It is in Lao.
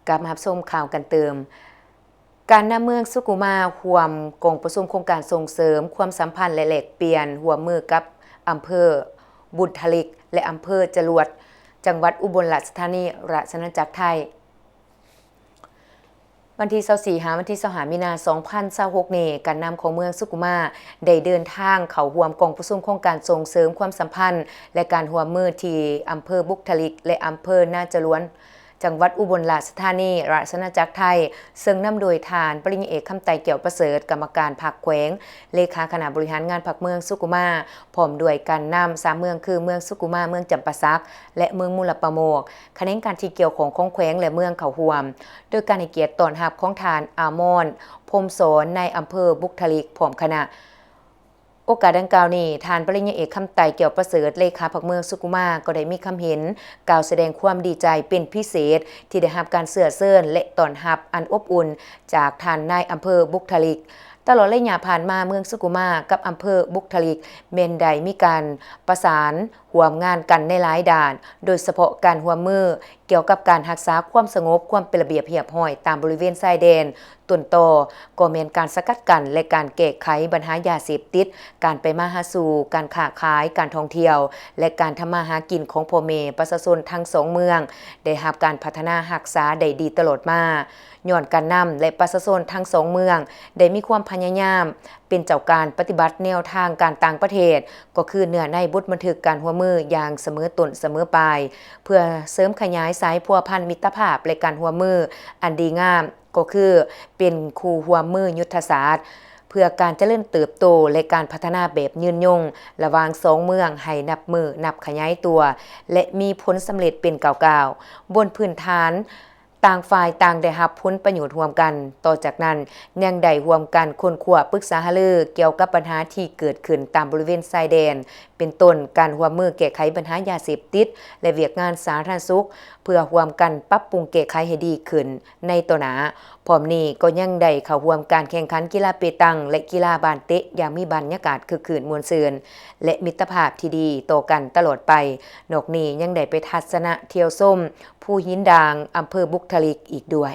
ກັບມາຮັບຊົມຂ່າວກັນຕື່ມ. ການນຳເມືອງສຸກຸມາຮ່ວມກອງປະຊຸມໂຄງການສົ່ງເສີມຄວາມສຳພັນ ແລະ ແລກປ່ຽນຮ່ວມມືກັບອຳເພີບຸດທະລິກ ແລະ ອຳເພີຈະຫຼວດ ຈັງຫວັດອຸບົນລາຊະທານີ ລາຊະອານາຈັກໄທ. ວັນທີຊາວສີ່ ຫາວັນທີຊາວຫ້າ ມີນາ ສອງພັນຊາວຫົກນີ້, ການນຳຂອງເມືອງສຸກຸມາໄດ້ເດີນທາງເຂົ້າຮ່ວມກອງປະຊຸມໂຄງການສົ່ງເສີມຄວາມສຳພັນ ແລະ ການຮ່ວມມືທີ່ອຳເພີບຸດທະລິກ ແລະ ອຳເພີນາຈະຫຼວນ ຈັງຫວັດອຸບົນລາຊະທານີ ລາຊະອານາຈັກໄທ, ເຊິ່ງນຳໂດຍທ່ານປະລິນຍາເອກ ຄຳໄຕ ແກ້ວປະເສີດ ກຳມະການພັກແຂວງ, ເລຂາຄະນະບໍລິຫານງານພັກເມືອງສຸກຸມາ, ພ້ອມດ້ວຍການນຳສາມເມືອງ ຄື ເມືອງສຸກຸມາ, ເມືອງຈຳປາສັກ ແລະ ເມືອງມູລະປະໂມກ, ຂະແໜງການທີ່ກ່ຽວຂ້ອງຂອງແຂວງ ແລະ ເມືອງເຂົ້າຮ່ວມ, ໂດຍການໃຫ້ກຽດຕ້ອນຮັບຂອງທ່ານ ອາມອນ ພົມສອນ ນາຍອຳເພີບຸດທະລິກ ພ້ອມຄະນະ. ໂອກາດດັ່ງກ່າວນີ້, ທ່ານປະລິນຍາເອກ ຄຳໄຕ ແກ້ວປະເສີດ ເລຂາພັກເມືອງສຸກຸມາ ກໍໄດ້ມີຄຳເຫັນກ່າວສະແດງຄວາມດີໃຈເປັນພິເສດ ທີ່ໄດ້ຮັບການເຊື້ອເຊີນ ແລະ ຕ້ອນຮັບອັນອົບອຸ່ນຈາກທ່ານນາຍອຳເພີບຸດທະລິກ. ຕະຫຼອດໄລຍະຜ່ານມາ, ເມືອງສຸກຸມາກັບອຳເພີບຸດທະລິກ ແມ່ນໄດ້ມີການປະສານຮ່ວມງານກັນໃນຫຼາຍດ້ານ, ໂດຍສະເພາະການຮ່ວມມືກ່ຽວກັບການຮັກສາຄວາມສະຫງົບ, ຄວາມເປັນລະບຽບຮຽບຮ້ອຍຕາມບໍລິເວນຊາຍແດນ, ຕົ້ນຕໍກໍແມ່ນການສະກັດກັ້ນ ແລະ ການແກ້ໄຂບັນຫາຢາເສບຕິດ, ການໄປມາຫາສູ່, ການຄ້າຂາຍ, ການທ່ອງທ່ຽວ ແລະ ການທຳມາຫາກິນຂອງພໍ່ແມ່ປະຊາຊົນທັງສອງເມືອງ ໄດ້ຮັບການພັດທະນາຮັກສາໄດ້ດີຕະຫຼອດມາ, ຍ້ອນການນຳ ແລະ ປະຊາຊົນທັງສອງເມືອງໄດ້ມີຄວາມພະຍາຍາມເປັນເຈົ້າການປະຕິບັດແນວທາງການຕ່າງປະເທດ, ກໍຄືເນື້ອໃນບົດບັນທຶກການຮ່ວມມືຢ່າງສະເໝີຕົ້ນສະເໝີປາຍ, ເພື່ອເສີມຂະຫຍາຍສາຍພົວພັນມິດຕະພາບ ແລະ ການຮ່ວມມືອັນດີງາມ, ກໍຄືເປັນຄູ່ຮ່ວມມືຍຸດທະສາດ ເພື່ອການຈະເລີນເຕີບໂຕ ແລະ ການພັດທະນາແບບຍືນຍົງລະຫວ່າງສອງເມືອງໃຫ້ນັບມື້ນັບຂະຫຍາຍຕົວ ແລະ ມີຜົນສຳເລັດເປັນກ້າວໆ, ບົນພື້ນຖານຕ່າງຝ່າຍຕ່າງໄດ້ຮັບຜົນປະໂຫຍດຮ່ວມກັນ. ຕໍ່ຈາກນັ້ນ ຍັງໄດ້ຮ່ວມກັນຄົ້ນຄວ້າປຶກສາຫາລືກ່ຽວກັບບັນຫາທີ່ເກີດຂຶ້ນຕາມບໍລິເວນຊາຍແດນ, ເປັນຕົ້ນການຮ່ວມມືແກ້ໄຂບັນຫາຢາເສບຕິດ ແລະ ວຽກງານສາທາລະນະສຸກ ເພື່ອຮ່ວມກັນປັບປຸງແກ້ໄຂໃຫ້ດີຂຶ້ນໃນຕໍ່ໜ້າ. ພ້ອມນີ້ກໍຍັງໄດ້ເຂົ້າຮ່ວມການແຂ່ງຂັນກິລາເປຕັງ ແລະ ກິລາບານເຕະຢ່າງມີບັນຍາກາດຄຶກຄື້ນມ່ວນຊື່ນ ແລະ ມິດຕະພາບທີ່ດີຕໍ່ກັນຕະຫຼອດໄປ. ນອກນີ້ຍັງໄດ້ໄປທັດສະນະທ່ຽວຊົມພູຫີນດ່າງ ອຳເພີບຸດທະລິກອີກດ້ວຍ.